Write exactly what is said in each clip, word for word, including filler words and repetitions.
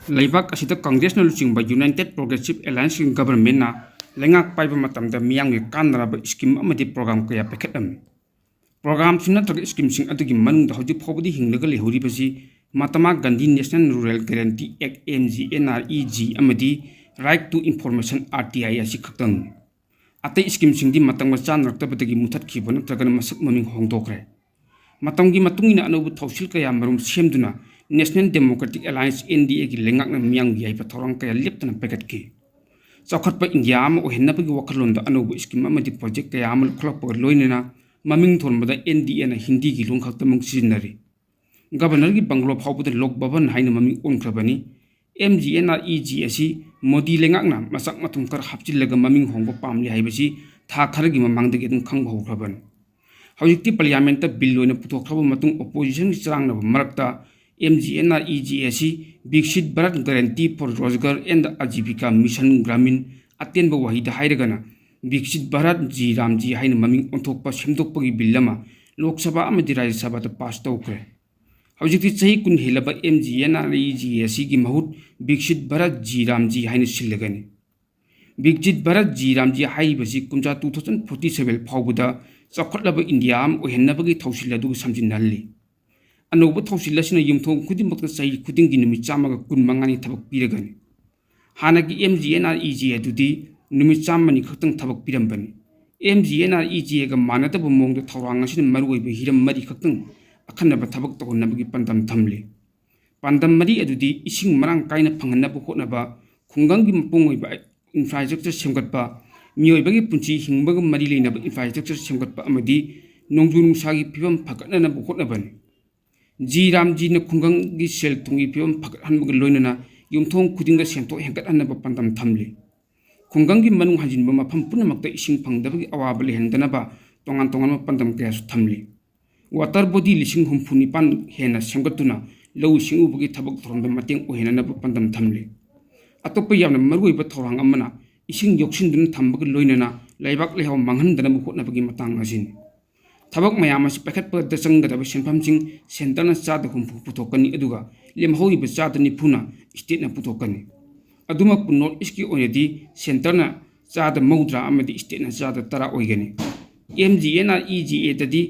ꯂꯩꯕꯥꯛ ꯑꯁꯤꯗ ꯀꯪꯒ꯭ꯔꯦꯁꯅ ꯂꯨꯆꯤꯡꯕ United Progressive Alliance ꯒꯤ ꯒꯕꯔꯟꯃꯦꯟꯅ ꯂꯩꯉꯥꯛ ꯄꯥꯏꯕ ꯃꯇꯝꯗ ꯃꯤꯌꯥꯝꯒꯤ ꯀꯥꯟꯅꯔꯕ ꯁ꯭ꯀꯤꯝ ꯑꯃꯗꯤ ꯄ꯭ꯔꯣꯒ꯭ꯔꯥꯝ ꯀꯌꯥ ꯄꯥꯏꯈꯠꯂꯝꯃꯤ꯫ ꯄ꯭ꯔꯣꯒ꯭ꯔꯥꯝꯁꯤꯡ ꯅꯠꯇ꯭ꯔꯒ ꯁ꯭ꯀꯤꯝꯁꯤꯡ ꯑꯗꯨꯒꯤ ꯃꯅꯨꯡꯗ ꯍꯧꯖꯤꯛ ꯐꯥꯎꯕꯗꯤ ꯍꯤꯡꯂꯒ ꯂꯩꯍꯧꯔꯤꯕꯁꯤ Mahatma Gandhi National Rural Guarantee Act, M G N R E G, ꯑꯃꯗꯤ Right to Information, R T I, ꯑꯁꯤ ꯈꯛꯇꯪꯅꯤ꯫ ꯑꯇꯩ ꯁ꯭ꯀꯤꯝꯁꯤꯡꯗꯤ ꯃꯇꯝꯒ ꯆꯥꯟꯅꯔꯛꯇꯕꯗꯒꯤ ꯃꯨꯊꯠꯈꯤꯕ ꯅꯠꯇ꯭ꯔꯒꯅ ꯃꯁꯛ ꯃꯃꯤꯡ ꯍꯣꯡꯗꯣꯛꯈ꯭ꯔꯦ꯫ ꯃꯇꯝꯒꯤ ꯃꯇꯨꯡ ꯏꯟꯅ ꯑꯅꯧꯕ ꯊꯧꯁꯤꯜ ꯀꯌꯥ ꯃꯔꯨꯝ ꯁꯦꯝꯗꯨꯅ National Democratic Alliance, N D A ꯒꯤ ꯂꯩꯉꯥꯛꯅ ꯃꯤꯌꯥꯝꯒꯤ ꯌꯥꯏꯐ ꯊꯧꯔꯥꯡ ꯀꯌꯥ ꯂꯦꯞꯇꯅ ꯄꯥꯏꯈꯠꯈꯤ꯫ ꯆꯥꯎꯈꯠꯄ ꯏꯟꯗꯤꯌꯥ ꯑꯃ ꯑꯣꯏꯍꯟꯅꯕꯒꯤ ꯋꯥꯈꯜꯂꯣꯟꯗ ꯑꯅꯧꯕ ꯁ꯭ꯀꯤꯝ ꯑꯃꯗꯤ ꯄ꯭ꯔꯣꯖꯦꯛ ꯀꯌꯥ ꯑꯃ ꯂꯧꯈꯠꯂꯛꯄꯒ ꯂꯣꯏꯅꯅ ꯃꯃꯤꯡ ꯊꯣꯟꯕꯗ N D A ꯅ ꯍꯤꯟꯗꯤꯒꯤ ꯂꯣꯟ ꯈꯛꯇꯃꯛ ꯁꯤꯖꯤꯟꯅꯔꯤ꯫ ꯒꯕꯔꯅꯔꯒꯤ ꯕꯪꯒ꯭ꯂꯣ ꯐꯥꯎꯕꯗ ꯂꯣꯛ ꯚꯕꯟ ꯍꯥꯏꯅ ꯃꯃꯤꯡ ꯑꯣꯟꯈ꯭ꯔꯕꯅꯤ꯫ M G N R E G ꯑꯁꯤ ꯃꯣꯗꯤ ꯂꯩꯉꯥꯛꯅ ꯃꯆꯥꯛ ꯃꯊꯨꯝ ꯈꯔ ꯍꯥꯞꯆꯤꯜꯂꯒ ꯃꯃꯤꯡ ꯍꯣꯡꯕ ꯄꯥꯝꯂꯤ ꯍꯥꯏꯕꯁꯤ ꯊꯥ ꯈꯔꯒꯤ ꯃꯃꯥꯡꯗꯒꯤ ꯑꯗꯨꯝ ꯈꯪꯕ ꯍꯧꯈ꯭ꯔꯕꯅꯤ꯫ ꯍꯧꯖꯤꯛꯇꯤ ꯄꯥꯔꯂꯤꯌꯥꯃꯦꯟꯠꯇ ꯕꯤꯜ ꯑꯣꯏꯅ ꯄꯨꯊꯣꯛꯈ꯭ꯔꯕ ꯃꯇꯨꯡ ꯑꯣꯄꯣꯖꯤꯁꯟꯒꯤ ꯆꯔꯥꯡꯅꯕ ꯃꯔꯛꯇ M G N R E G ꯑꯁꯤ Viksit Bharat Guarantee for Rozgar and Ajivika Mission Gramin, ꯑꯇꯦꯟꯕ ꯋꯥꯍꯩꯗ ꯍꯥꯏꯔꯒꯅ Viksit Bharat G Ram G ꯍꯥꯏꯅ ꯃꯃꯤꯡ ꯑꯣꯟꯊꯣꯛꯄ ꯁꯦꯝꯗꯣꯛꯄꯒꯤ ꯕꯤꯜ ꯑꯃ ꯂꯣꯛ ꯁꯚꯥ ꯑꯃꯗꯤ ꯔꯥꯖ꯭ꯌ ꯁꯚꯥꯗ ꯄꯥꯁ ꯇꯧꯈ꯭ꯔꯦ꯫ ꯍꯧꯖꯤꯛꯇꯤ ꯆꯍꯤ ꯀꯨꯟ ꯍꯦꯜꯂꯕ M G N R E G ꯑꯁꯤꯒꯤ ꯃꯍꯨꯠ Viksit Bharat G Ram G ꯍꯥꯏꯅ ꯁꯤꯜꯂꯒꯅꯤ꯫ Viksit Bharat G Ram G ꯍꯥꯏꯔꯤꯕꯁꯤ ꯀꯨꯝꯖꯥ two thousand forty seven ꯐꯥꯎꯕꯗ ꯆꯥꯎꯈꯠꯂꯕ ꯏꯟꯗꯤꯌꯥ ꯑꯃ ꯑꯣꯏꯍꯟꯅꯕꯒꯤ ꯊꯧꯁꯤꯜ ꯑꯗꯨꯒ ꯁꯝꯖꯤꯟꯅꯍꯜꯂꯤ꯫ ꯑꯅꯧꯕ ꯊꯧꯁꯤꯜ ꯑꯁꯤꯅ ꯌꯨꯝꯊꯣꯡ ꯈꯨꯗꯤꯡꯃꯛꯇ ꯆꯍꯤ ꯈꯨꯗꯤꯡꯒꯤ ꯅꯨꯃꯤꯠ ꯆꯥꯝꯃꯒ ꯀꯨꯟ ꯃꯉꯥꯅꯤ ꯊꯕꯛ ꯄꯤꯔꯒꯅꯤ꯫ ꯍꯥꯟꯅꯒꯤ M G N R E G ꯑꯗꯨꯗꯤ ꯅꯨꯃꯤꯠ ꯆꯥꯝꯃꯅꯤ ꯈꯛꯇꯪ ꯊꯕꯛ ꯄꯤꯔꯝꯕꯅꯤ꯫ M G N R E G ꯒ ꯃꯥꯟꯅꯗꯕ ꯃꯑꯣꯡꯗ ꯊꯧꯔꯥꯡ ꯑꯁꯤꯅ ꯃꯔꯨꯑꯣꯏꯕ ꯍꯤꯔꯝ ꯃꯔꯤ ꯈꯛꯇꯪ ꯑꯈꯟꯅꯕ ꯊꯕꯛ ꯇꯧꯍꯟꯅꯕꯒꯤ ꯄꯥꯟꯗꯝ ꯊꯝꯂꯤ꯫ ꯄꯥꯟꯗꯝ ꯃꯔꯤ ꯑꯗꯨꯗꯤ ꯏꯁꯤꯡ ꯃꯔꯥꯡ ꯀꯥꯏꯅ ꯐꯪꯍꯟꯅꯕ ꯍꯣꯠꯅꯕ, ꯈꯨꯡꯒꯪꯒꯤ ꯃꯄꯨꯡ ꯑꯣꯏꯕ ꯏꯟꯐ꯭ꯔꯥꯁ꯭ꯇ꯭ꯔꯛꯆꯔ ꯁꯦꯝꯒꯠꯄ, ꯃꯤꯑꯣꯏꯕꯒꯤ ꯄꯨꯟꯁꯤ ꯍꯤꯡꯕꯒ ꯃꯔꯤ ꯂꯩꯅꯕ ꯏꯟꯐ꯭ꯔꯥꯁ꯭ꯇ꯭ꯔꯛꯆꯔ ꯁꯦꯝꯒꯠꯄ ꯑꯃꯗꯤ ꯅꯣꯡꯖꯨ ꯅꯨꯡꯁꯥꯒꯤ ꯐꯤꯕꯝ ꯐꯒꯠꯅꯅꯕ ꯍꯣꯠꯅꯕꯅꯤ꯫ G Ram G ꯅ ꯈꯨꯡꯒꯪꯒꯤ ꯁꯦꯜ ꯊꯨꯝꯒꯤ ꯐꯤꯕꯝ ꯐꯒꯠꯍꯟꯕꯒ ꯂꯣꯏꯅꯅ ꯌꯨꯝꯊꯣꯡ ꯈꯨꯗꯤꯡꯗ ꯁꯦꯟꯊꯣꯛ ꯍꯦꯟꯒꯠꯍꯟꯅꯕ ꯄꯥꯟꯗꯝ ꯊꯝꯂꯤ꯫ ꯈꯨꯡꯒꯪꯒꯤ ꯃꯅꯨꯡ ꯍꯟꯖꯤꯟꯕ ꯃꯐꯝ ꯄꯨꯝꯅꯃꯛꯇ ꯏꯁꯤꯡ ꯐꯪꯗꯕꯒꯤ ꯑꯋꯥꯕ ꯂꯩꯍꯟꯗꯅꯕ ꯇꯣꯉꯥꯟ ꯇꯣꯉꯥꯟꯕ ꯄꯥꯟꯗꯝ ꯀꯌꯥꯁꯨ ꯊꯝꯂꯤ꯫ Water body ꯂꯤꯁꯤꯡ ꯍꯨꯝꯐꯨ ꯅꯤꯄꯥꯟ ꯍꯦꯟꯅ ꯁꯦꯝꯒꯠꯇꯨꯅ ꯂꯧꯎ ꯁꯤꯡꯎꯕꯒꯤ ꯊꯕꯛ ꯊꯧꯔꯝꯗ ꯃꯇꯦꯡ ꯑꯣꯏꯍꯟꯅꯅꯕ ꯄꯥꯟꯗꯝ ꯊꯝꯂꯤ꯫ ꯑꯇꯣꯞꯄ ꯌꯥꯝꯅ ꯃꯔꯨꯑꯣꯏꯕ ꯊꯧꯔꯥꯡ ꯑꯃꯅ ꯏꯁꯤꯡ ꯌꯣꯛꯁꯤꯟꯗꯨꯅ ꯊꯝꯕꯒ ꯂꯣꯏꯅꯅ ꯂꯩꯕꯥꯛ ꯂꯩꯍꯥꯎ ꯃꯥꯡꯍꯟꯗꯅꯕ ꯍꯣꯠꯅꯕꯒꯤ ꯃꯇꯥꯡ ꯑꯁꯤꯅꯤ꯫ ꯊꯕꯛ ꯃꯌꯥꯝ ꯑꯁꯤ ꯄꯥꯏꯈꯠꯄꯗ ꯆꯪꯒꯗꯕ ꯁꯦꯟꯐꯝꯁꯤꯡ ꯁꯦꯟꯇꯔꯅ ꯆꯥꯗ ꯍꯨꯝꯐꯨ ꯄꯨꯊꯣꯛꯀꯅꯤ, ꯑꯗꯨꯒ ꯂꯦꯝꯍꯧꯔꯤꯕ ꯆꯥꯗ ꯅꯤꯐꯨꯅ stateꯅ ꯄꯨꯊꯣꯛꯀꯅꯤ꯫ ꯑꯗꯨꯃꯛꯄꯨ North Eastꯀꯤ ꯑꯣꯏꯅꯗꯤ centreꯅ ꯆꯥꯗ ꯃꯧꯗ꯭ꯔꯥ ꯑꯃꯗꯤ stateꯅ ꯆꯥꯗ ꯇꯔꯥ ꯑꯣꯏꯒꯅꯤ꯫ M G N R E G Aꯗꯗꯤ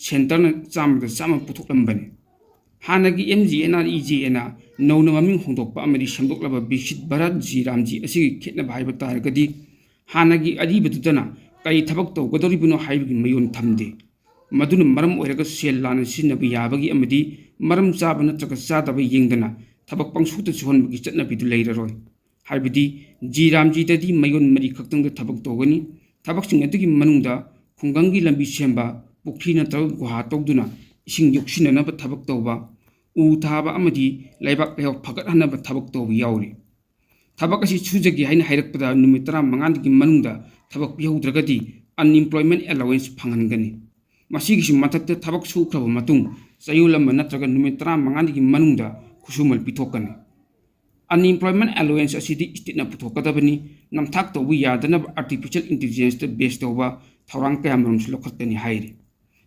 centreꯅ ꯆꯥꯝꯃꯗ ꯆꯥꯝꯃ ꯄꯨꯊꯣꯛꯂꯝꯕꯅꯤ꯫ ꯍꯥꯟꯅꯒꯤ M G N R E G Aꯅ ꯅꯧꯅ ꯃꯃꯤꯡ ꯍꯣꯡꯗꯣꯛꯄ ꯑꯃꯗꯤ ꯁꯦꯝꯗꯣꯛꯂꯕ ꯕꯤꯀꯁꯤꯠ ꯚꯥꯔꯠ ꯖꯤ ꯔꯥꯝꯖꯤ ꯑꯁꯤꯒꯤ ꯈꯦꯠꯅꯕ ꯍꯥꯏꯕ ꯇꯥꯔꯒꯗꯤ, ꯍꯥꯟꯅꯒꯤ ꯑꯔꯤꯕꯗꯨꯗꯅ ꯀꯔꯤ ꯊꯕꯛ ꯇꯧꯒꯗꯧꯔꯤꯕꯅꯣ ꯍꯥꯏꯕꯒꯤ ꯃꯌꯣꯟ ꯊꯝꯗꯦ꯫ ꯃꯗꯨꯅ ꯃꯔꯝ ꯑꯣꯏꯔꯒ ꯁꯦꯜ ꯂꯥꯟꯅ ꯁꯤꯖꯤꯟꯅꯕ ꯌꯥꯕꯒꯤ ꯑꯃꯗꯤ ꯃꯔꯝ ꯆꯥꯕ ꯅꯠꯇ꯭ꯔꯒ ꯆꯥꯗꯕ ꯌꯦꯡꯗꯅ ꯊꯕꯛ ꯄꯪꯁꯨꯗ ꯁꯨꯍꯟꯕꯒꯤ ꯆꯠꯅꯕꯤꯗꯨ ꯂꯩꯔꯔꯣꯏ꯫ ꯍꯥꯏꯕꯗꯤ ꯖꯤ ꯔꯥꯝꯖꯤꯗꯗꯤ ꯃꯌꯣꯟ ꯃꯔꯤ ꯈꯛꯇꯪꯗ ꯊꯕꯛ ꯇꯧꯒꯅꯤ꯫ ꯊꯕꯛꯁꯤꯡ ꯑꯗꯨꯒꯤ ꯃꯅꯨꯡꯗ ꯈꯨꯡꯒꯪꯒꯤ ꯂꯝꯕꯤ ꯁꯦꯝꯕ, ꯄꯨꯈ꯭ꯔꯤ ꯅꯠꯇ꯭ꯔꯒ ꯒꯨꯍꯥ ꯇꯧꯗꯨꯅ ꯏꯁꯤꯡ ꯌꯣꯛꯁꯤꯟꯅꯅꯕ ꯊꯕꯛ ꯇꯧꯕ, ꯎ ꯊꯥꯕ ꯑꯃꯗꯤ ꯂꯩꯕꯥꯛ ꯂꯩꯍꯥꯎ ꯐꯒꯠꯍꯟꯅꯕ ꯊꯕꯛ ꯇꯧꯕ ꯌꯥꯎꯔꯤ꯫ ꯊꯕꯛ ꯑꯁꯤ ꯁꯨꯖꯒꯦ ꯍꯥꯏꯅ ꯍꯥꯏꯔꯛꯄꯗ ꯅꯨꯃꯤꯠ ꯇꯔꯥꯃꯉꯥꯗꯒꯤ ꯃꯅꯨꯡꯗ ꯊꯕꯛ ꯄꯤꯍꯧꯗ꯭ꯔꯒꯗꯤ unemployment allowance ꯐꯪꯍꯟꯒꯅꯤ꯫ ꯃꯁꯤꯒꯤꯁꯨ ꯃꯊꯛꯇ ꯊꯕꯛ ꯁꯨꯈ꯭ꯔꯕ ꯃꯇꯨꯡ ꯆꯌꯣꯜ ꯑꯃ ꯅꯠꯇ꯭ꯔꯒ ꯅꯨꯃꯤꯠ ꯇꯔꯥꯃꯉꯥꯅꯤꯒꯤ ꯃꯅꯨꯡꯗ ꯈꯨꯠꯁꯨꯃꯜ ꯄꯤꯊꯣꯛꯀꯅꯤ꯫ Unemployment allowance ꯑꯁꯤꯗꯤ stateꯅ ꯄꯨꯊꯣꯛꯀꯗꯕꯅꯤ꯫ ꯅꯝꯊꯥꯛ ꯇꯧꯕ ꯌꯥꯗꯅꯕ artificial intelligenceꯇ base ꯇꯧꯕ ꯊꯧꯔꯥꯡ ꯀꯌꯥꯃꯔꯨꯝꯁꯨ ꯂꯧꯈꯠꯀꯅꯤ ꯍꯥꯏꯔꯤ꯫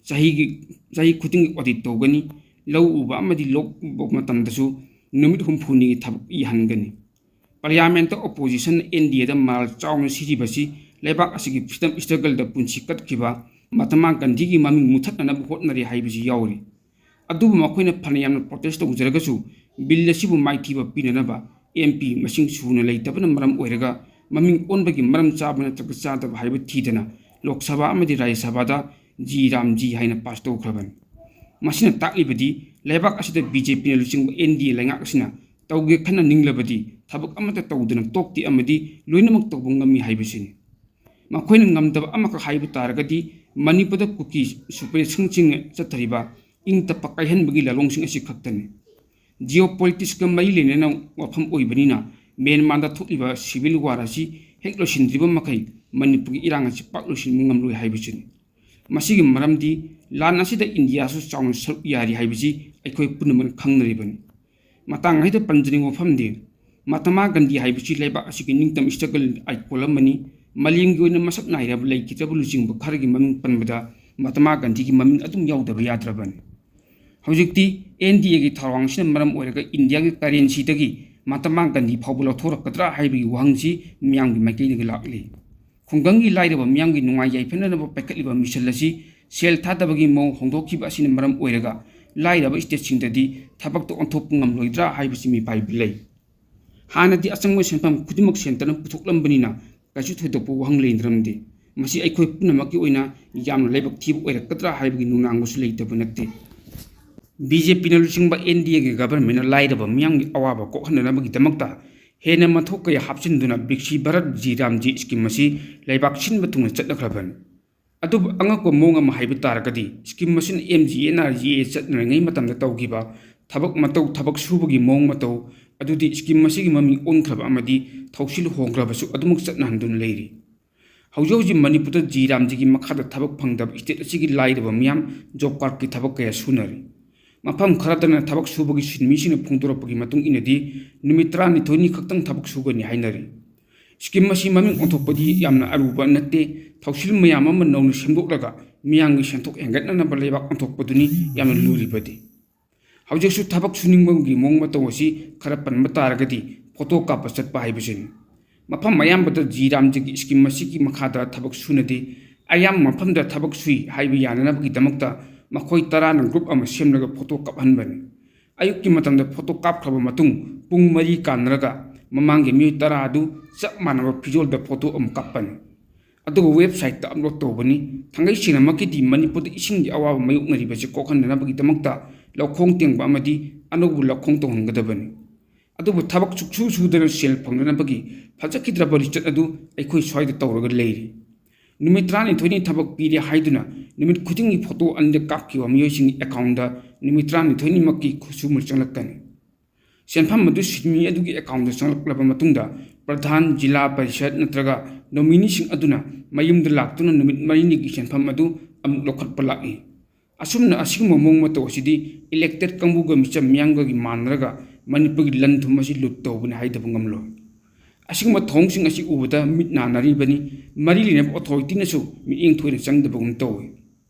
ꯆꯍꯤꯒꯤ, ꯆꯍꯤ ꯈꯨꯗꯤꯡꯒꯤ audit ꯇꯧꯒꯅꯤ꯫ ꯂꯧ ꯎꯕ ꯑꯃꯗꯤ ꯂꯣꯛ ꯎꯕ ꯃꯇꯝꯗꯁꯨ ꯅꯨꯃꯤꯠ ꯍꯨꯝꯐꯨꯅꯤꯒꯤ ꯊꯕꯛ ꯏꯍꯟꯒꯅꯤ꯫ Parliamentꯇ opposition N D Aꯗ ꯃꯔꯥꯜ ꯆꯥꯎꯅ ꯁꯤꯔꯤꯕꯁꯤ ꯂꯩꯕꯥꯛ ꯑꯁꯤꯒꯤ freedom struggleꯗ ꯄꯨꯟꯁꯤ ꯀꯠꯈꯤꯕ ꯃꯍꯥꯇꯃꯥ ꯒꯥꯟꯙꯤꯒꯤ ꯃꯃꯤꯡ ꯃꯨꯊꯠꯅꯅꯕ ꯍꯣꯠꯅꯔꯤ ꯍꯥꯏꯕꯁꯤ ꯌꯥꯎꯔꯤ꯫ ꯑꯗꯨꯕꯨ ꯃꯈꯣꯏꯅ ꯐꯅ ꯌꯥꯝꯅ protest ꯇꯧꯖꯔꯒꯁꯨ bill ꯑꯁꯤꯕꯨ ꯃꯥꯏꯊꯤꯕ ꯄꯤꯅꯅꯕ M P ꯃꯁꯤꯡ ꯁꯨꯅ ꯂꯩꯇꯕꯅ ꯃꯔꯝ ꯑꯣꯏꯔꯒ ꯃꯃꯤꯡ ꯑꯣꯟꯕꯒꯤ ꯃꯔꯝ ꯆꯥꯕ ꯅꯠꯇ꯭ꯔꯒ ꯆꯥꯗꯕ ꯍꯥꯏꯕ ꯊꯤꯗꯅ ꯂꯣꯛ ꯁꯚꯥ ꯑꯃꯗꯤ ꯔꯥꯖ꯭ꯌ ꯁꯚꯥꯗ ꯖꯤ ꯔꯥꯝ ꯖꯤ ꯍꯥꯏꯅ pass ꯇꯧꯈ꯭ꯔꯕꯅꯤ꯫ ꯃꯁꯤꯅ ꯇꯥꯛꯂꯤꯕꯗꯤ ꯂꯩꯕꯥꯛ ꯑꯁꯤꯗ B J Pꯅ ꯂꯨꯆꯤꯡꯕ N D A ꯂꯩꯉꯥꯛ ꯑꯁꯤꯅ ꯇꯧꯒꯦ ꯈꯟꯅ ꯅꯤꯡꯂꯕꯗꯤ ꯊꯕꯛ ꯑꯃꯠꯇ ꯇꯧꯗꯅ ꯇꯣꯛꯇꯦ ꯑꯃꯗꯤ ꯂꯣꯏꯅꯃꯛ ꯇꯧꯕ ꯉꯝꯃꯤ ꯍꯥꯏꯕꯁꯤꯅꯤ꯫ ꯃꯈꯣꯏꯅ ꯉꯝꯗꯕ ꯑꯃꯈꯛ ꯍꯥꯏꯕ ꯇꯥꯔꯒꯗꯤ ꯃꯅꯤꯄꯨꯔꯗ ꯀꯨꯀꯤ ꯁꯨꯄ꯭ꯔꯦꯁꯟꯁꯤꯡꯅ ꯆꯠꯊꯔꯤꯕ ꯏꯪ ꯇꯞꯄ ꯀꯥꯏꯍꯟꯕꯒꯤ ꯂꯥꯂꯣꯡꯁꯤꯡ ꯑꯁꯤ ꯈꯛꯇꯅꯤ꯫ Geopoliticsꯀ ꯃꯔꯤ ꯂꯩꯅꯅ ꯋꯥꯐꯝ ꯑꯣꯏꯕꯅꯤꯅ ꯃ꯭ꯌꯥꯟꯃꯥꯔꯗ ꯊꯣꯛꯂꯤꯕ civil war ꯑꯁꯤ ꯍꯦꯛ ꯂꯣꯏꯁꯤꯟꯗ꯭ꯔꯤꯕ ꯃꯈꯩ ꯃꯅꯤꯄꯨꯔꯒꯤ ꯏꯔꯥꯡ ꯑꯁꯤ ꯄꯥꯛ ꯂꯣꯏꯁꯤꯟꯕ ꯉꯝꯂꯣꯏ ꯍꯥꯏꯕꯁꯤꯅꯤ꯫ ꯃꯁꯤꯒꯤ ꯃꯔꯝꯗꯤ ꯂꯥꯟ ꯑꯁꯤꯗ ꯏꯟꯗꯤꯌꯥꯁꯨ ꯆꯥꯎꯅ ꯁꯔꯨꯛ ꯌꯥꯔꯤ ꯍꯥꯏꯕꯁꯤ ꯑꯩꯈꯣꯏ ꯄꯨꯝꯅꯃꯛꯅ ꯈꯪꯅꯔꯤꯕꯅꯤ꯫ ꯃꯇꯥꯡ ꯑꯁꯤꯗ ꯄꯟꯖꯅꯤꯡꯕ ꯋꯥꯐꯝꯗꯤ, ꯃꯍꯥꯇꯃꯥ ꯒꯥꯟꯙꯤ ꯍꯥꯏꯕꯁꯤ ꯂꯩꯕꯥꯛ ꯑꯁꯤꯒꯤ ꯅꯤꯡꯇꯝ struggle icon ꯑꯃꯅꯤ꯫ ꯃꯥꯂꯦꯝꯒꯤ ꯑꯣꯏꯅ ꯃꯁꯛ ꯅꯥꯏꯔꯕ ꯂꯩꯈꯤꯗ꯭ꯔꯕ ꯂꯨꯆꯤꯡꯕ ꯈꯔꯒꯤ ꯃꯃꯤꯡ ꯄꯟꯕꯗ ꯃꯍꯥꯇꯃꯥ ꯒꯥꯟꯙꯤꯒꯤ ꯃꯃꯤꯡ ꯑꯗꯨꯝ ꯌꯥꯎꯗꯕ ꯌꯥꯗ꯭ꯔꯕꯅꯤ꯫ ꯍꯧꯖꯤꯛꯇꯤ ꯑꯦꯟ ꯗꯤ ꯑꯦꯒꯤ ꯊꯧꯔꯥꯡꯁꯤꯅ ꯃꯔꯝ ꯑꯣꯏꯔꯒ ꯏꯟꯗꯤꯌꯥꯒꯤ ꯀꯔꯦꯟꯁꯤꯗꯒꯤ ꯃꯍꯥꯇꯃꯥ ꯒꯥꯟꯙꯤ ꯐꯥꯎꯕ ꯂꯧꯊꯣꯔꯛꯀꯗ꯭ꯔꯥ ꯍꯥꯏꯕꯒꯤ ꯋꯥꯍꯪꯁꯤ ꯃꯤꯌꯥꯝꯒꯤ ꯃꯥꯏꯀꯩꯗꯒꯤ ꯂꯥꯛꯂꯤ꯫ ꯈꯨꯡꯒꯪꯒꯤ ꯂꯥꯏꯔꯕ ꯃꯤꯌꯥꯝꯒꯤ ꯅꯨꯡꯉꯥꯏ ꯌꯥꯏꯐꯅꯅꯕ ꯄꯥꯏꯈꯠꯂꯤꯕ ꯃꯤꯁꯟ ꯑꯁꯤ ꯁꯦꯜ ꯊꯥꯗꯕꯒꯤ ꯃꯑꯣꯡ ꯍꯣꯡꯗꯣꯛꯈꯤꯕ ꯑꯁꯤꯅ ꯃꯔꯝ ꯑꯣꯏꯔꯒ ꯂꯥꯏꯔꯕ ꯁ꯭ꯇꯦꯠꯁꯤꯡꯗꯗꯤ ꯊꯕꯛꯇ ꯑꯣꯟꯊꯣꯛꯄ ꯉꯝꯂꯣꯏꯗ꯭ꯔꯥ ꯍꯥꯏꯕꯁꯤ ꯃꯤꯄꯥꯏꯕꯤ ꯂꯩ꯫ ꯍꯥꯟꯅꯗꯤ ꯑꯆꯪꯕ ꯁꯦꯟꯐꯝ ꯈꯨꯗꯤꯡꯃꯛ ꯁꯦꯟꯇꯔꯅ ꯄꯨꯊꯣꯛꯂꯝꯕꯅꯤꯅ ꯀꯩꯁꯨ ꯊꯣꯏꯗꯣꯛꯄ ꯋꯥꯍꯪ ꯂꯩꯅꯔꯝꯗꯦ꯫ ꯃꯁꯤ ꯑꯩꯈꯣꯏ ꯄꯨꯝꯅꯃꯛꯀꯤ ꯑꯣꯏꯅ ꯌꯥꯝꯅ ꯂꯥꯏꯕꯛ ꯊꯤꯕ ꯑꯣꯏꯔꯛꯀꯗ꯭ꯔꯥ ꯍꯥꯏꯕꯒꯤ ꯅꯨꯡꯅꯥꯡꯕꯁꯨ ꯂꯩꯇꯕ ꯅꯠꯇꯦ꯫ ꯕꯤ ꯖꯦ ꯄꯤꯅ ꯂꯨꯆꯤꯡꯕ ꯑꯦꯟ ꯗꯤ ꯑꯦꯒꯤ ꯒꯚꯔꯟꯃꯦꯟꯅ ꯂꯥꯏꯔꯕ ꯃꯤꯌꯥꯝꯒꯤ ꯑꯋꯥꯕ ꯀꯣꯛꯍꯟꯅꯅꯕꯒꯤꯗꯃꯛꯇ ꯍꯦꯟꯅ ꯃꯊꯧ ꯀꯌꯥ ꯍꯥꯞꯆꯤꯟꯗꯨꯅ ꯕꯤꯛꯁꯤ ꯚꯥꯔꯠ ꯖꯤ ꯔꯥꯝꯖꯤ ꯁ꯭ꯀꯤꯝ ꯑꯁꯤ ꯂꯩꯕꯥꯛ ꯁꯤꯟꯕ ꯊꯨꯡꯅ ꯆꯠꯅꯈ꯭ꯔꯕꯅꯤ꯫ ꯑꯗꯨꯕꯨ ꯑꯉꯛꯄ ꯃꯑꯣꯡ ꯑꯃ ꯍꯥꯏꯕ ꯇꯥꯔꯒꯗꯤ, ꯁ꯭ꯀꯤꯝ ꯑꯁꯤꯅ M G N R G A ꯆꯠꯅꯔꯤꯉꯩ ꯃꯇꯝꯗ ꯇꯧꯈꯤꯕ ꯊꯕꯛ ꯃꯇꯧ, ꯊꯕꯛ ꯁꯨꯕꯒꯤ ꯃꯑꯣꯡ ꯃꯇꯧ ꯑꯗꯨꯗꯤ ꯁ꯭ꯀꯤꯝ ꯑꯁꯤꯒꯤ ꯃꯃꯤꯡ ꯑꯣꯟꯈ꯭ꯔꯕ ꯑꯃꯗꯤ ꯊꯧꯁꯤꯜ ꯍꯣꯡꯈ꯭ꯔꯕꯁꯨ ꯑꯗꯨꯃꯛ ꯆꯠꯅꯍꯟꯗꯨꯅ ꯂꯩꯔꯤ꯫ ꯍꯧꯖꯤꯛ ꯍꯧꯖꯤꯛ ꯃꯅꯤꯄꯨꯔꯗ ꯖꯤ ꯔꯥꯝꯖꯤꯒꯤ ꯃꯈꯥꯗ ꯊꯕꯛ ꯐꯪꯗꯕ ꯁ꯭ꯇꯦꯠ ꯑꯁꯤꯒꯤ ꯂꯥꯏꯔꯕ ꯃꯤꯌꯥꯝ ꯖꯣꯕ ꯀꯥꯔꯗꯀꯤ ꯊꯕꯛ ꯀꯌꯥ ꯁꯨꯅꯔꯤ꯫ ꯃꯐꯝ ꯈꯔꯗꯅ ꯊꯕꯛ ꯁꯨꯕꯒꯤ ꯁꯤꯟꯃꯤꯁꯤꯡꯅ ꯐꯣꯡꯗꯣꯔꯛꯄꯒꯤ ꯃꯇꯨꯡ ꯏꯟꯅꯗꯤ ꯅꯨꯃꯤꯠ ꯇꯔꯥꯅꯤꯊꯣꯏꯅꯤ ꯈꯛꯇꯪ ꯊꯕꯛ ꯁꯨꯒꯅꯤ ꯍꯥꯏꯅꯔꯤ꯫ ꯁ꯭ꯀꯤꯝ ꯑꯁꯤ ꯃꯃꯤꯡ ꯑꯣꯟꯊꯣꯛꯄꯗꯤ ꯌꯥꯝꯅ ꯑꯔꯨꯕ ꯅꯠꯇꯦ꯫ ꯊꯧꯁꯤꯜ ꯃꯌꯥꯝ ꯑꯃ ꯅꯧꯅ ꯁꯦꯝꯗꯣꯛꯂꯒ ꯃꯤꯌꯥꯝꯒꯤ ꯁꯦꯟꯊꯣꯛ ꯍꯦꯟꯒꯠꯅꯅꯕ ꯂꯩꯕꯥꯛ ꯑꯣꯟꯊꯣꯛꯄꯗꯨꯅꯤ ꯌꯥꯝꯅ ꯂꯨꯔꯤꯕꯗꯤ꯫ ꯍꯧꯖꯤꯛꯁꯨ ꯊꯕꯛ ꯁꯨꯅꯤꯡꯕꯒꯤ ꯃꯑꯣꯡ ꯃꯇꯧ ꯑꯁꯤ ꯈꯔ ꯄꯟꯕ ꯇꯥꯔꯒꯗꯤ, ꯐꯣꯇꯣ ꯀꯥꯞꯄ ꯆꯠꯄ ꯍꯥꯏꯕꯁꯤꯅꯤ꯫ ꯃꯐꯝ ꯑꯌꯥꯝꯕꯗ ꯖꯤ ꯔꯥꯝꯖꯤꯒꯤ ꯁ꯭ꯀꯤꯝ ꯑꯁꯤꯒꯤ ꯃꯈꯥꯗ ꯊꯕꯛ ꯁꯨꯅꯗꯦ꯫ ꯑꯌꯥꯝꯕ ꯃꯐꯝꯗ ꯊꯕꯛ ꯁꯨꯏ ꯍꯥꯏꯕ ꯌꯥꯅꯅꯕꯒꯤꯗꯃꯛꯇ ꯃꯈꯣꯏ ꯇꯔꯥꯅ ꯒ꯭ꯔꯨꯞ ꯑꯃ ꯁꯦꯝꯂꯒ ꯐꯣꯇꯣ ꯀꯥꯞꯍꯟꯕꯅꯤ꯫ ꯑꯌꯨꯛꯀꯤ ꯃꯇꯝꯗ ꯐꯣꯇꯣ ꯀꯥꯞꯈ꯭ꯔꯕ ꯃꯇꯨꯡ, ꯄꯨꯡ ꯃꯔꯤ ꯀꯥꯟꯅꯔꯒ ꯃꯃꯥꯡꯒꯤ ꯃꯤꯑꯣꯏ ꯇꯔꯥ ꯑꯗꯨ ꯆꯞ ꯃꯥꯟꯅꯕ ꯐꯤꯖꯣꯜꯗ ꯐꯣꯇꯣ ꯑꯃ ꯀꯥꯞꯄꯅꯤ꯫ ꯑꯗꯨꯒ ꯋꯦꯕꯁꯥꯏꯠꯇ ꯑꯞꯂꯣꯗ ꯇꯧꯕꯅꯤ꯫ ꯊꯥꯡꯒꯩ ꯁꯦꯡꯅꯃꯛꯀꯤꯗꯤ ꯃꯅꯤꯄꯨꯔꯗ ꯏꯁꯤꯡꯒꯤ ꯑꯋꯥꯕ ꯃꯥꯌꯣꯛꯅꯔꯤꯕꯁꯤ ꯀꯣꯛꯍꯟꯅꯅꯕꯒꯤꯗꯃꯛꯇ ꯂꯧꯈꯣꯡ ꯇꯦꯡꯕ ꯑꯃꯗꯤ ꯑꯅꯧꯕ ꯂꯧꯈꯣꯡ ꯇꯧꯍꯟꯒꯗꯕꯅꯤ꯫ ꯑꯗꯨꯕꯨ ꯊꯕꯛ ꯁꯨꯛꯁꯨ ꯁꯨꯗꯅ ꯁꯦꯜ ꯐꯪꯅꯅꯕꯒꯤ ꯐꯖꯈꯤꯗ꯭ꯔꯕ ꯂꯤꯆꯠ ꯑꯗꯨ ꯑꯩꯈꯣꯏ ꯁ꯭ꯋꯥꯏꯗ ꯇꯧꯔꯒ ꯂꯩꯔꯤ꯫ ꯅꯨꯃꯤꯠ ꯇꯔꯥꯅꯤꯊꯣꯏꯅꯤ ꯊꯕꯛ ꯄꯤꯔꯦ ꯍꯥꯏꯗꯨꯅ ꯅꯨꯃꯤꯠ ꯈꯨꯗꯤꯡꯒꯤ ꯐꯣꯇꯣ ꯑꯅꯤꯔꯛ ꯀꯥꯞꯈꯤꯕ ꯃꯤꯑꯣꯏꯁꯤꯡꯒꯤ ꯑꯦꯀꯥꯎꯟꯗ ꯅꯨꯃꯤꯠ ꯇꯔꯥꯅꯤꯊꯣꯏꯅꯤꯃꯛꯀꯤ ꯈꯨꯠꯁꯨꯃꯟ ꯆꯪꯂꯛꯀꯅꯤ꯫ ꯁꯦꯟꯐꯝ ꯑꯗꯨ ꯁꯤꯟꯃꯤ ꯑꯗꯨꯒꯤ ꯑꯦꯀꯥꯎꯟꯗ ꯆꯪꯂꯛꯂꯕ ꯃꯇꯨꯡꯗ, ꯄ꯭ꯔꯙꯥꯟ, ꯖꯤꯂꯥ ꯄꯔꯤꯁꯠ ꯅꯠꯇ꯭ꯔꯒ ꯅꯣꯃꯤꯅꯤꯁꯤꯡ ꯑꯗꯨꯅ ꯃꯌꯨꯝꯗ ꯂꯥꯛꯇꯨꯅ ꯅꯨꯃꯤꯠ ꯃꯔꯤꯅꯤꯒꯤ ꯁꯦꯟꯐꯝ ꯑꯗꯨ ꯑꯃꯨꯛ ꯂꯧꯈꯠꯄ ꯂꯥꯛꯏ꯫ ꯑꯁꯨꯝꯅ ꯑꯁꯤꯒꯨꯝꯕ ꯃꯑꯣꯡ ꯃꯇꯧ ꯑꯁꯤꯗꯤ ꯏꯂꯦꯛꯇꯦꯠ ꯀꯥꯡꯕꯨꯒ ꯃꯤꯆꯝ ꯃꯤꯌꯥꯝꯒꯒꯤ ꯃꯥꯟꯅꯔꯒ ꯃꯅꯤꯄꯨꯔꯒꯤ ꯂꯟ ꯊꯨꯝ ꯑꯁꯤ ꯂꯨꯠ ꯇꯧꯕꯅꯤ ꯍꯥꯏꯗꯕ ꯉꯝꯂꯣꯏ꯫ ꯑꯁꯤꯒꯨꯝꯕ ꯊꯧꯑꯣꯡꯁꯤꯡ ꯑꯁꯤ ꯎꯕꯗ ꯃꯤꯠ ꯅꯥꯅꯔꯤꯕꯅꯤ꯫ ꯃꯔꯤ ꯂꯩꯅꯕ ꯑꯣꯊꯣꯔꯤꯇꯤꯅꯁꯨ ꯃꯤꯠꯌꯦꯡ ꯊꯣꯏꯅ ꯆꯪꯗꯕꯒꯨꯝ ꯇꯧꯏ꯫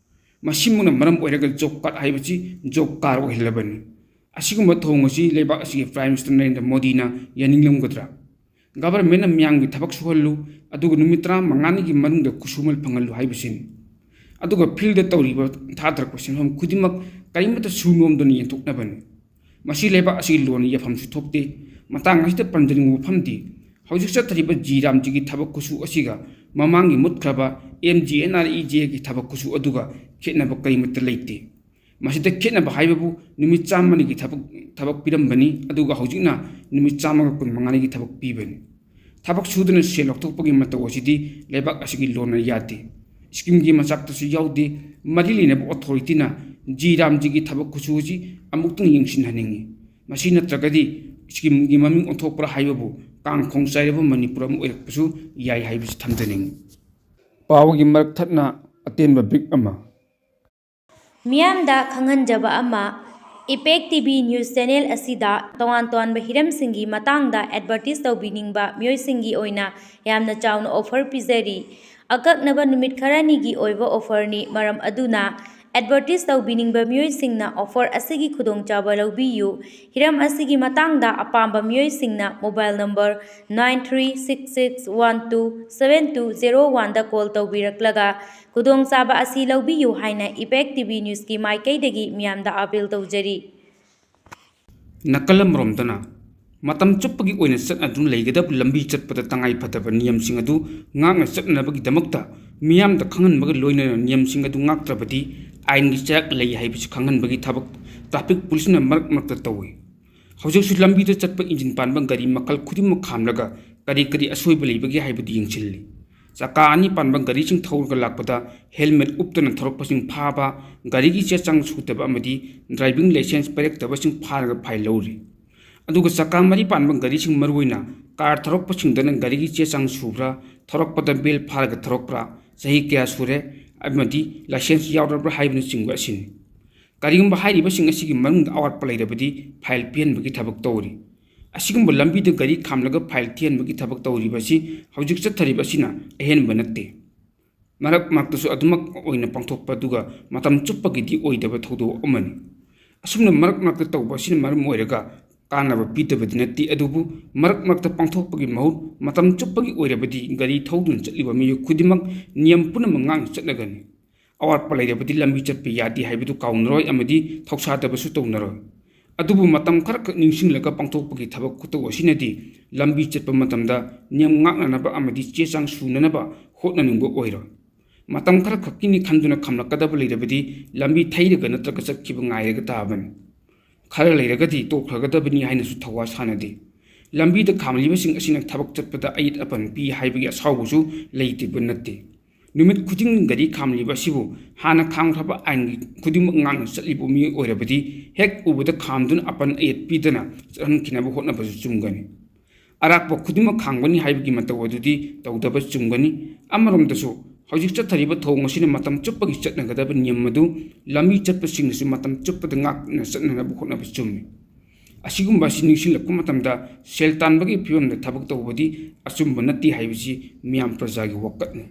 ꯃꯁꯤꯃꯛꯅ ꯃꯔꯝ ꯑꯣꯏꯔꯒ ꯖꯣꯕ ꯀꯥꯔꯗ ꯍꯥꯏꯕꯁꯤ ꯖꯣꯕ ꯀꯥꯔꯗ ꯑꯣꯏꯍꯜꯂꯕꯅꯤ꯫ ꯑꯁꯤꯒꯨꯝꯕ ꯊꯧꯑꯣꯡ ꯑꯁꯤ ꯂꯩꯕꯥꯛ ꯑꯁꯤꯒꯤ ꯄ꯭ꯔꯥꯏꯝ ꯃꯤꯅꯤꯁꯇꯔ ꯅꯔꯦꯟꯗ꯭ꯔ ꯃꯣꯗꯤꯅ ꯌꯥꯅꯤꯡꯂꯝꯒꯗ꯭ꯔꯥ? ꯒꯚꯔꯟꯃꯦꯟꯠꯅ ꯃꯤꯌꯥꯝꯒꯤ ꯊꯕꯛ ꯁꯨꯍꯜꯂꯨ, ꯑꯗꯨꯒ ꯅꯨꯃꯤꯠ ꯇꯔꯥꯃꯉꯥꯅꯤꯒꯤ ꯃꯅꯨꯡꯗ ꯈꯨꯠꯁꯨꯃꯟ ꯐꯪꯍꯜꯂꯨ ꯍꯥꯏꯕꯁꯤꯅꯤ꯫ ꯑꯗꯨꯒ ꯐꯤꯜꯗ ꯇꯧꯔꯤꯕ ꯊꯥꯗꯔꯛꯄ ꯁꯦꯟꯐꯝ ꯈꯨꯗꯤꯡꯃꯛ ꯀꯔꯤꯃꯠꯇ ꯁꯨ ꯅꯣꯝꯗꯅ ꯌꯦꯟꯊꯣꯛꯅꯕꯅꯤ꯫ ꯃꯁꯤ ꯂꯩꯕꯥꯛ ꯑꯁꯤꯒꯤ ꯂꯣꯟꯅ ꯌꯥꯐꯝꯁꯨ ꯊꯣꯛꯇꯦ꯫ ꯃꯇꯥꯡ ꯑꯁꯤꯗ ꯄꯟꯖꯅꯤꯡꯕ ꯋꯥꯐꯝꯗꯤ, ꯍꯧꯖꯤꯛ ꯆꯠꯊꯔꯤꯕ ꯖꯤ ꯔꯥꯝꯖꯤꯒꯤ ꯊꯕꯛ ꯈꯨꯠꯁꯨ ꯑꯁꯤꯒ ꯃꯃꯥꯡꯒꯤ ꯃꯨꯠꯈ꯭ꯔꯕ M G N R E ꯖꯦꯒꯤ ꯊꯕꯛ ꯈꯨꯠꯁꯨ ꯑꯗꯨꯒ ꯈꯦꯠꯅꯕ ꯀꯔꯤꯃꯠꯇ ꯂꯩꯇꯦ꯫ ꯃꯁꯤꯗ ꯈꯦꯠꯅꯕ ꯍꯥꯏꯕꯕꯨ ꯅꯨꯃꯤꯠ ꯆꯥꯝꯃꯅꯤꯒꯤ ꯊꯕꯛ, ꯊꯕꯛ ꯄꯤꯔꯝꯕꯅꯤ, ꯑꯗꯨꯒ ꯍꯧꯖꯤꯛꯅ ꯅꯨꯃꯤꯠ ꯆꯥꯝꯃꯒ ꯀꯨꯟꯃꯉꯥꯅꯤꯒꯤ ꯊꯕꯛ ꯄꯤꯕꯅꯤ꯫ ꯊꯕꯛ ꯁꯨꯗꯅ ꯁꯦꯜ ꯂꯧꯊꯣꯛꯄꯒꯤ ꯃꯇꯧ ꯑꯁꯤꯗꯤ ꯂꯩꯕꯥꯛ ꯑꯁꯤꯒꯤ ꯂꯣꯟꯅ ꯌꯥꯗꯦ꯫ ꯁ꯭ꯀꯤꯝꯒꯤ ꯃꯆꯥꯛꯇꯁꯨ ꯌꯥꯎꯗꯦ꯫ ꯃꯔꯤ ꯂꯩꯅꯕ ꯑꯣꯊꯣꯔꯤꯇꯤꯅ ꯖꯤ ꯔꯥꯝꯖꯤꯒꯤ ꯊꯕꯛ ꯈꯨꯠꯁꯨ ꯑꯁꯤ ꯑꯃꯨꯛꯇꯪ ꯌꯦꯡꯁꯤꯟꯍꯟꯅꯤꯡꯏ꯫ ꯃꯁꯤ ꯅꯠꯇ꯭ꯔꯒꯗꯤ ꯁ꯭ꯀꯤꯝꯒꯤ ꯃꯃꯤꯡ ꯑꯣꯟꯊꯣꯛꯄ꯭ꯔꯥ ꯍꯥꯏꯕꯕꯨ ꯀꯥꯡꯈꯣꯡ ꯆꯥꯏꯔꯕ ꯃꯅꯤꯄꯨꯔ ꯑꯃ ꯑꯣꯏꯔꯛꯄꯁꯨ ꯌꯥꯏ ꯍꯥꯏꯕꯁꯤ ꯊꯝꯖꯅꯤꯡꯏ꯫ ꯄꯥꯎꯒꯤ ꯃꯔꯛ ꯊꯠꯅ ꯑꯇꯦꯟꯕ ꯕ꯭ꯔꯤꯛ ꯑꯃ꯫ ꯃꯤꯌꯥꯝꯗ ꯈꯪꯍꯟꯖꯕ ꯑꯃ, ꯏꯄꯦꯛ ꯇꯤ ꯚꯤ ꯅ꯭ꯌꯨꯁ ꯆꯦꯅꯦꯜ ꯑꯁꯤꯗ ꯇꯣꯉꯥꯟ ꯇꯣꯉꯥꯟꯕ ꯍꯤꯔꯝꯁꯤꯡꯒꯤ ꯃꯇꯥꯡꯗ ꯑꯦꯗꯚꯔꯇꯤꯁ ꯇꯧꯕꯤꯅꯤꯡꯕ ꯃꯤꯑꯣꯏꯁꯤꯡꯒꯤ ꯑꯣꯏꯅ ꯌꯥꯝꯅ ꯆꯥꯎꯅ ꯑꯣꯐꯔ ꯄꯤꯖꯔꯤ꯫ ꯑꯀꯛꯅꯕ ꯅꯨꯃꯤꯠ ꯈꯔꯅꯤꯒꯤ ꯑꯣꯏꯕ ꯑꯣꯐꯔꯅꯤ, ꯃꯔꯝ ꯑꯗꯨꯅ ꯑꯦꯗꯚꯔꯇꯤꯁ ꯇꯧꯕꯤꯅꯤꯡꯕ ꯃꯤꯑꯣꯏꯁꯤꯡꯅ ꯑꯣꯐꯔ ꯑꯁꯤꯒꯤ ꯈꯨꯗꯣꯡꯆꯥꯕ ꯂꯧꯕꯤꯌꯨ꯫ ꯍꯤꯔꯝ ꯑꯁꯤꯒꯤ ꯃꯇꯥꯡꯗ ꯑꯄꯥꯝꯕ ꯃꯤꯑꯣꯏꯁꯤꯡꯅ mobile number nine three six six one two seven two zero one ꯗ ꯀꯣꯜ ꯇꯧꯕꯤꯔꯛꯂꯒ ꯈꯨꯗꯣꯡꯆꯥꯕ ꯑꯁꯤ ꯂꯧꯕꯤꯌꯨ ꯍꯥꯏꯅ ꯏꯄꯦꯛ ꯇꯤ ꯚꯤ ꯅ꯭ꯌꯨꯁꯀꯤ ꯃꯥꯏꯀꯩꯗꯒꯤ ꯃꯤꯌꯥꯝꯗ ꯑꯥꯄꯤꯜ ꯇꯧꯖꯔꯤ꯫ ꯅꯥꯀꯜ ꯑꯃꯔꯣꯝꯗꯅ, ꯃꯇꯝ ꯆꯨꯞꯄꯒꯤ ꯑꯣꯏꯅ ꯆꯠꯅꯗꯨꯅ ꯂꯩꯒꯗꯕ ꯂꯝꯕꯤ ꯆꯠꯄꯗ ꯇꯉꯥꯏꯐꯗꯕ ꯅꯤꯌꯝꯁꯤꯡ ꯑꯗꯨ ꯉꯥꯛꯅ ꯆꯠꯅꯅꯕꯒꯤꯗꯃꯛꯇ ꯃꯤꯌꯥꯝꯗ ꯈꯪꯍꯟꯕꯒ ꯂꯣꯏꯅꯅ ꯅꯤꯌꯝꯁꯤꯡ ꯑꯗꯨ ꯉꯥꯛꯇ꯭ꯔꯕꯗꯤ ꯑꯥꯏꯟꯒꯤ ꯆꯩꯔꯥꯛ ꯂꯩ ꯍꯥꯏꯕꯁꯤ ꯈꯪꯍꯟꯕꯒꯤ ꯊꯕꯛ ꯇ꯭ꯔꯥꯐꯤꯛ ꯄꯨꯂꯤꯁꯅ ꯃꯔꯛ ꯃꯔꯛꯇ ꯇꯧꯏ꯫ ꯍꯧꯖꯤꯛꯁꯨ ꯂꯝꯕꯤꯗ ꯆꯠꯄ ꯏꯟꯖꯤꯟ ꯄꯥꯟꯕ ꯒꯥꯔꯤ ꯃꯈꯜ ꯈꯨꯗꯤꯡꯃꯛ ꯈꯥꯝꯂꯒ ꯀꯔꯤ ꯀꯔꯤ ꯑꯁꯣꯏꯕ ꯂꯩꯕꯒꯦ ꯍꯥꯏꯕꯗꯨ ꯌꯦꯡꯁꯤꯜꯂꯤ꯫ ꯆꯀꯥ ꯑꯅꯤ ꯄꯥꯟꯕ ꯒꯥꯔꯤꯁꯤꯡ ꯊꯧꯔꯒ ꯂꯥꯛꯄꯗ ꯍꯦꯜꯃꯦꯠ ꯎꯞꯇꯅ ꯊꯧꯔꯛꯄꯁꯤꯡ ꯐꯥꯕ, ꯒꯥꯔꯤꯒꯤ ꯆꯦ ꯆꯥꯡ ꯁꯨꯗꯕ ꯑꯃꯗꯤ ꯗ꯭ꯔꯥꯏꯚꯤꯡ ꯂꯥꯏꯁꯦꯟꯁ ꯄꯥꯏꯔꯛꯇꯕꯁꯤꯡ ꯐꯥꯔꯒ ꯐꯥꯏꯜ ꯂꯧꯔꯤ꯫ ꯑꯗꯨꯒ ꯆꯀꯥ ꯃꯔꯤ ꯄꯥꯟꯕ ꯒꯥꯔꯤꯁꯤꯡ, ꯃꯔꯨꯑꯣꯏꯅ ꯀꯥꯔ ꯊꯧꯔꯛꯄꯁꯤꯡꯗꯅ ꯒꯥꯔꯤꯒꯤ ꯆꯦ ꯆꯥꯡ ꯁꯨꯕ꯭ꯔꯥ, ꯊꯧꯔꯛꯄꯗ ꯕꯦꯜ ꯐꯥꯔꯒ ꯊꯧꯔꯛꯄ꯭ꯔꯥ, ꯆꯍꯤ ꯀꯌꯥ ꯁꯨꯔꯦ ꯑꯃꯗꯤ ꯂꯥꯏꯁꯦꯟꯁ ꯌꯥꯎꯔꯕ꯭ꯔꯥ ꯍꯥꯏꯕꯅꯆꯤꯡꯕ ꯑꯁꯤꯅꯤ꯫ ꯀꯔꯤꯒꯨꯝꯕ ꯍꯥꯏꯔꯤꯕꯁꯤꯡ ꯑꯁꯤꯒꯤ ꯃꯅꯨꯡꯗ ꯑꯋꯥꯠꯄ ꯂꯩꯔꯕꯗꯤ ꯐꯥꯏꯜ ꯄꯤꯍꯟꯕꯒꯤ ꯊꯕꯛ ꯇꯧꯔꯤ꯫ ꯑꯁꯤꯒꯨꯝꯕ ꯂꯝꯕꯤꯗ ꯒꯥꯔꯤ ꯈꯥꯝꯂꯒ ꯐꯥꯏꯜ ꯊꯤꯍꯟꯕꯒꯤ ꯊꯕꯛ ꯇꯧꯔꯤꯕ ꯑꯁꯤ ꯍꯧꯖꯤꯛ ꯆꯠꯊꯔꯤꯕ ꯑꯁꯤꯅ ꯑꯍꯦꯟꯕ ꯅꯠꯇꯦ꯫ ꯃꯔꯛ ꯃꯔꯛꯇꯁꯨ ꯑꯗꯨꯃꯛ ꯑꯣꯏꯅ ꯄꯥꯡꯊꯣꯛꯄ ꯑꯗꯨꯒ ꯃꯇꯝ ꯆꯨꯞꯄꯒꯤꯗꯤ ꯑꯣꯏꯗꯕ ꯊꯧꯗꯣꯛ ꯑꯃꯅꯤ꯫ ꯑꯁꯨꯝꯅ ꯃꯔꯛ ꯃꯔꯛꯇ ꯇꯧꯕ ꯑꯁꯤꯅ ꯃꯔꯝ ꯑꯣꯏꯔꯒ ꯀꯥꯟꯅꯕ ꯄꯤꯗꯕꯗꯤ ꯅꯠꯇꯦ, ꯑꯗꯨꯕꯨ ꯃꯔꯛ ꯃꯔꯛꯇ ꯄꯥꯡꯊꯣꯛꯄꯒꯤ ꯃꯍꯨꯠ ꯃꯇꯝ ꯆꯨꯞꯄꯒꯤ ꯑꯣꯏꯔꯕꯗꯤ ꯒꯥꯔꯤ ꯊꯧꯗꯨꯅ ꯆꯠꯂꯤꯕ ꯃꯤꯑꯣꯏ ꯈꯨꯗꯤꯡꯃꯛ ꯅꯤꯌꯝ ꯄꯨꯝꯅꯃꯛ ꯉꯥꯛꯅ ꯆꯠꯂꯒꯅꯤ꯫ ꯑꯋꯥꯠꯄ ꯂꯩꯔꯕꯗꯤ ꯂꯝꯕꯤ ꯆꯠꯄ ꯌꯥꯗꯦ ꯍꯥꯏꯕꯗꯨ ꯀꯥꯎꯅꯔꯣꯏ ꯑꯃꯗꯤ ꯊꯧꯁꯥꯗꯕꯁꯨ ꯇꯧꯅꯔꯣꯏ꯫ ꯑꯗꯨꯕꯨ ꯃꯇꯝ ꯈꯔꯈꯛ ꯅꯤꯡꯁꯤꯡꯂꯒ ꯄꯥꯡꯊꯣꯛꯄꯒꯤ ꯊꯕꯛ ꯈꯨꯇꯧ ꯑꯁꯤꯅꯗꯤ ꯂꯝꯕꯤ ꯆꯠꯄ ꯃꯇꯝꯗ ꯅꯤꯌꯝ ꯉꯥꯛꯅꯅꯕ ꯑꯃꯗꯤ ꯆꯦ ꯆꯥꯡ ꯁꯨꯅꯅꯕ ꯍꯣꯠꯅꯅꯤꯡꯕ ꯑꯣꯏꯔꯣꯏ꯫ ꯃꯇꯝ ꯈꯔꯈꯛꯀꯤꯅꯤ ꯈꯟꯗꯨꯅ ꯈꯥꯝꯂꯛꯀꯗꯕ ꯂꯩꯔꯕꯗꯤ ꯂꯝꯕꯤ ꯊꯩꯔꯒ ꯅꯠꯇ꯭ꯔꯒ ꯆꯠꯈꯤꯕ ꯉꯥꯏꯔꯒ ꯇꯥꯕꯅꯤ꯫ ꯈꯔ ꯂꯩꯔꯒꯗꯤ ꯇꯣꯛꯈ꯭ꯔꯒꯗꯕꯅꯤ ꯍꯥꯏꯅꯁꯨ ꯊꯧꯋꯥ ꯁꯥꯅꯗꯦ꯫ ꯂꯝꯕꯤꯗ ꯈꯥꯝꯂꯤꯕꯁꯤꯡ ꯑꯁꯤꯅ ꯊꯕꯛ ꯆꯠꯄꯗ ꯑꯌꯦꯠ ꯑꯄꯟ ꯄꯤ ꯍꯥꯏꯕꯒꯤ ꯑꯁꯥꯎꯕꯁꯨ ꯂꯩꯇꯕ ꯅꯠꯇꯦ꯫ ꯅꯨꯃꯤꯠ ꯈꯨꯗꯤꯡꯒꯤ ꯒꯥꯔꯤ ꯈꯥꯝꯂꯤꯕ ꯑꯁꯤꯕꯨ ꯍꯥꯟꯅ ꯈꯥꯝꯈ꯭ꯔꯕ ꯑꯥꯏꯟꯒꯤ ꯈꯨꯗꯤꯡꯃꯛ ꯉꯥꯛꯅ ꯆꯠꯂꯤꯕ ꯃꯤꯑꯣꯏ ꯑꯣꯏꯔꯕꯗꯤ ꯍꯦꯛ ꯎꯕꯗ ꯈꯥꯝꯗꯨꯅ ꯑꯄꯟ ꯑꯌꯦꯠ ꯄꯤꯗꯅ ꯆꯠꯍꯟꯈꯤꯅꯕ ꯍꯣꯠꯅꯕꯁꯨ ꯆꯨꯝꯒꯅꯤ꯫ ꯑꯔꯥꯛꯄ ꯈꯨꯗꯤꯡꯃꯛ ꯈꯥꯝꯒꯅꯤ ꯍꯥꯏꯕꯒꯤ ꯃꯇꯧ ꯑꯗꯨꯗꯤ ꯇꯧꯗꯕ ꯆꯨꯝꯒꯅꯤ꯫ ꯑꯃꯔꯣꯝꯗꯁꯨ ꯍꯧꯖꯤꯛ ꯆꯠꯊꯔꯤꯕ ꯊꯧꯑꯣꯡ ꯑꯁꯤꯅ ꯃꯇꯝ ꯆꯨꯞꯄꯒꯤ ꯆꯠꯅꯒꯗꯕ ꯅꯤꯌꯝ ꯑꯗꯨ ꯂꯝꯕꯤ ꯆꯠꯄꯁꯤꯡꯅꯁꯨ ꯃꯇꯝ ꯆꯨꯞꯄꯗ ꯉꯥꯛꯅ ꯆꯠꯅꯅꯕ ꯍꯣꯠꯅꯕ ꯆꯨꯝꯃꯤ꯫ ꯑꯁꯤꯒꯨꯝꯕ ꯑꯁꯤ ꯅꯤꯡꯁꯤꯡꯂꯛꯄ ꯃꯇꯝꯗ ꯁꯦꯜ ꯇꯥꯟꯕꯒꯤ ꯐꯤꯕꯝꯗ ꯊꯕꯛ ꯇꯧꯕꯗꯤ ꯑꯆꯨꯝꯕ ꯅꯠꯇꯦ ꯍꯥꯏꯕꯁꯤ ꯃꯤꯌꯥꯝ ꯄ꯭ꯔꯖꯥꯒꯤ ꯋꯥꯀꯠꯅꯤ꯫